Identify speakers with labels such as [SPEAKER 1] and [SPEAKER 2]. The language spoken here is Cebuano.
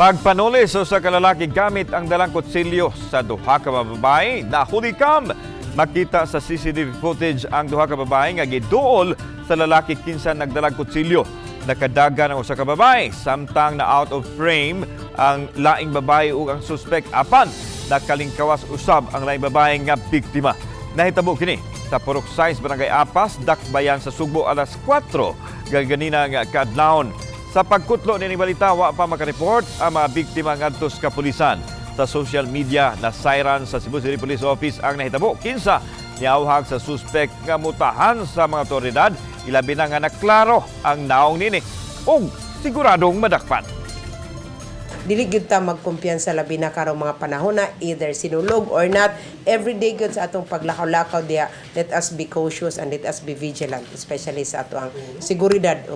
[SPEAKER 1] Pagpanuli sa usa ka lalaki gamit ang dalang kutsilyo sa duha ka babae, nahuli kam. Makita sa CCTV footage ang duha ka babae nga giduol sa lalaki kinsa nagdalag kutsilyo. Nakadagan ang usa ka babae samtang na out of frame ang laing babae ug ang suspect, apan nakalingkawas usab ang laing babae nga biktima. Nahitabo kini sa Purok 6, Barangay Apas, Dakbayan sa Sugbo, alas 4 gaganina nga kaadlawon. Sa pagkutlo nining balita, wa pa makareport ang mga biktima ngadto sa kapulisan. Sa social media, nasayran sa Cebu City Police Office ang nahitabo. Kinsa niawhag sa suspect nga mutahan sa mga otoridad, ilabi na nga naklaro ang naong nini ug siguradong madakpan.
[SPEAKER 2] Dili gyud ta magkumpiyansa, labi na karong mga panahon na either Sinulog or not, everyday gyud sa atong paglakaw-lakaw diha, let us be cautious and let us be vigilant, especially sa ato ang seguridad.